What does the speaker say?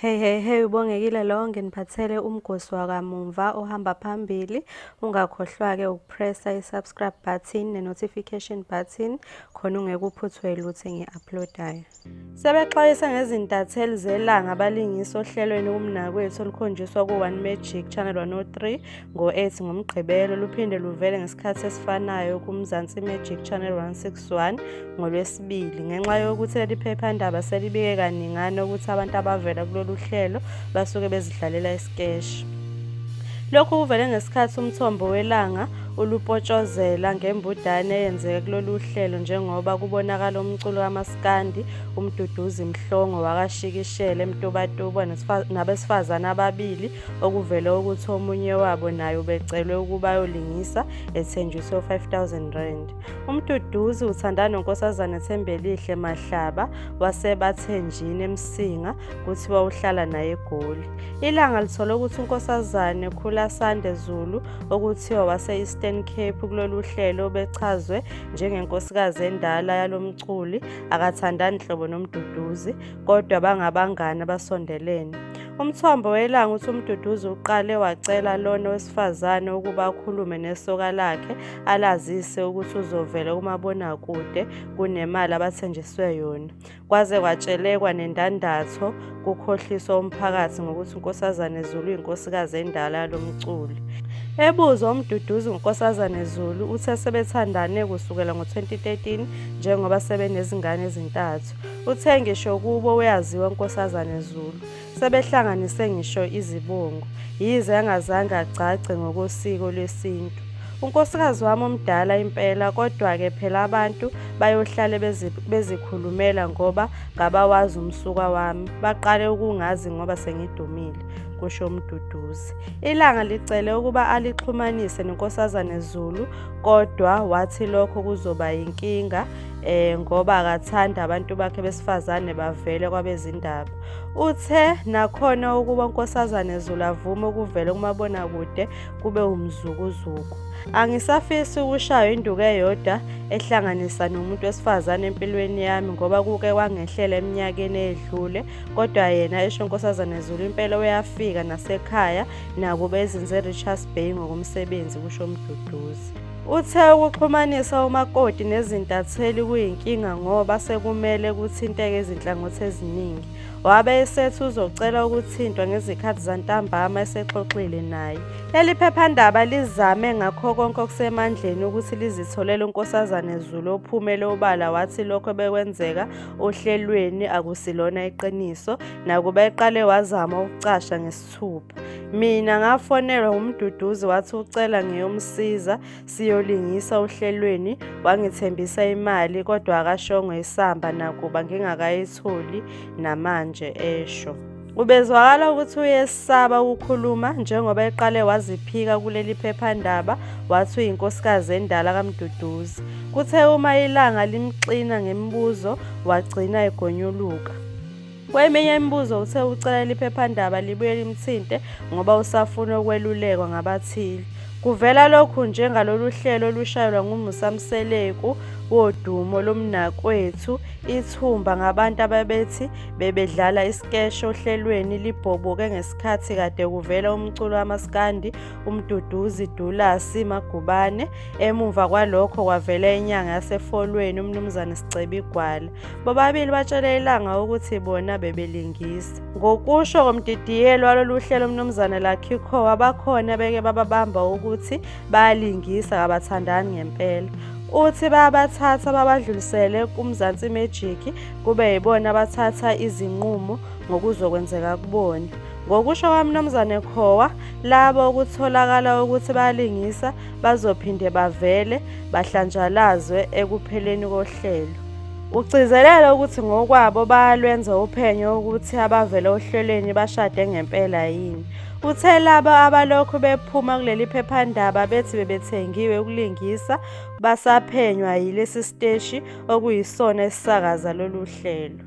Hey hey hey uBongekile lo nginiphathele umgosi wakamumva ohamba phambili. Ungakhohlwa-ke ukupressa i-subscribe button ne-notification button khona ungeke uphuthwe lutho engi-uploadayo. Sebexwayise ngezintatheli zeLANGA abalingisi ohlelweni Umnakwethu olukhonjiswa ku-One Magic Channel 103 ngo-8 ngoMgqibelo luphinde luvele ngesikhathi esifanayo kuMzansi Magic Channel 161 ngoLwesibili ngenxa yokuthi leli phephandaba selibike kaningana ukuthi abantu abavela kulolu hlelo basuke bezidlalela isikeshi. Lokhu kuvele ngesikhathi umthombo weLANGA ulupotshozela ngembudane eyenzeke kulolu hlelo njengoba kubonakala umculi kamaskandi uMduduzi Mhlongo wakaShikishele eMtubatuba nabesifazane ababili okuvele ukuthi omunye wabo naye ubecelwe ukuba ayolingisa ethenjiswe u-5000 rand. UMduduzi uthandana noNkosazana Thembelihle Mahlaba waseBathenjini eMsinga kuthiwa uhlala naye eGoli. Ilanga lithole ukuthi uNkosazane Khulasande Zulu okuthiwa wase-Eastern Cape kulolu hlelo ubechazwe njengenkosikazi endala yalo mculi akathandani nhlobo noMduduzi kodwa bangabangani abasondelene. Umthombo weLANGA uthi uMduduzi uqale wacela lona wesifazane ukuba akhulume nesoka lakhe alazise ukuthi uzovela kumabonakude kunemali abathenjiswe yona. Kwaze kwatshelekwa nendandatho kukhohliswa umphakathi ngokuthi uNkosazane Zulu uyinkosikazi endala yalo mculi. Ebuzwa uMduduzi nguNkosazane Zulu uthe sebethandane kusukela ngo-2013 njengoba sebenezingane ezintathu. Uthe ngisho kubo uyaziwa uNkosazane Zulu. Sebehlanganise ngisho izibongo, yize engazange agcagce ngokosiko lwesintu. Unkosikazi wami omdala impela kodwa-ke phela abantu bayohlale bezikhulumela ngoba ngabawazi umsuka wami, baqale ukungazi ngoba sengidumile, kusho uMduduzi. Ilanga licele ukuba alixhumanise neNkosazane Zulu kodwa wathi lokho kuzoba yinkinga eh ngoba akathandi abantu bakhe besifazane bavele kwabezindaba. Uthe nakhona ukuba uNkosazane Zulu avume ukuvela kumabonakude kube umzukuzuku. Angisafisi ukushaywa induku eyodwa ehlanganisa nomuntu wesifazane empilweni yami ngoba kuke kwangehlela eminyakeni eyedlule kodwa yena esho Nkosazane Zulu impela uyafika nasekhaya nakuba ezinze eRichards Bay ngokomsebenzi kusho uMduduzi. Uthe ukuxhumanisa umakoti nezintatheli kuyinkinga ngoba sekumele kuthinteke izinhlangothi eziningi. Wabe esethi uzocela ukuthintwa ngezikhathi zantambama esexoxile naye. Leli phephandaba lizame ngakho konke okusemandleni ukuthi lizitholele uNkosazane Zulu ophumele obala wathi lokho bekwenzeka ohlelweni akusilona iqiniso nakuba eqale wazama ukucasha ngesithupha. Mina ngafonelwa nguMduduzi wathi ucela ngiyomsiza siyolingisa ohlelweni wangithembisa imali kodwa akashongo isamba nakuba ngingakayitholi namanje esho. Ubezwakala ukuthi uyesaba ukukhuluma njengoba eqale waziphika kuleli phephandaba wathi uyinkosikazi endala kaMduduzi. Kuthe uma ilanga limxina ngemibuzo wagcina egonyuluka. Kweminye imibuzo uthe ucela leli phephandaba libuye limthinte ngoba usafuna ukwelulekwa ngabathile. Kuvela lokhu nje ngalolu hlelo olushayelwa nguMusa Mseleku wodumo lomnakwethu ithumba ngabantu ababethi bebedlala isikeshi ohlelweni libhoboke ngesikhathi kade kuvela umculo kamaskandi uMduduzi Dulasi Magubane. Emumva kwalokho kwavela inyanga yaseFolweni uMnumzane Sicebi Gwala. Bobabili batshele ilanga ukuthi bona bebelingisa. Ngokusho komdidiyeli walolu hlelo uMnumzane Lucky Khowa bakhona beke bababamba ukuthi bayalingisa kabathandani ngempela. Uthi bayabathatha babadlulisele kuMzansi Magic kube yibona abathatha izinqumo ngokuzokwenzeka kubona. Ngokusho kwaMnumzane Khowa, labo okutholakala ukuthi bayalingisa bazophinde bavele bahlanjalazwe ekupheleni kohlelo. Ugcizelele ukuthi ngokwabo bayalwenza uphenyo ukuthi abavele ohlelweni bashade ngempela yini. Uthe labo abalokhu bephuma kuleli phephandaba bethi bebethengiwe ukulingisa basaphenywa yilesi siteshi okuyisona esisakaza lolu hlelo.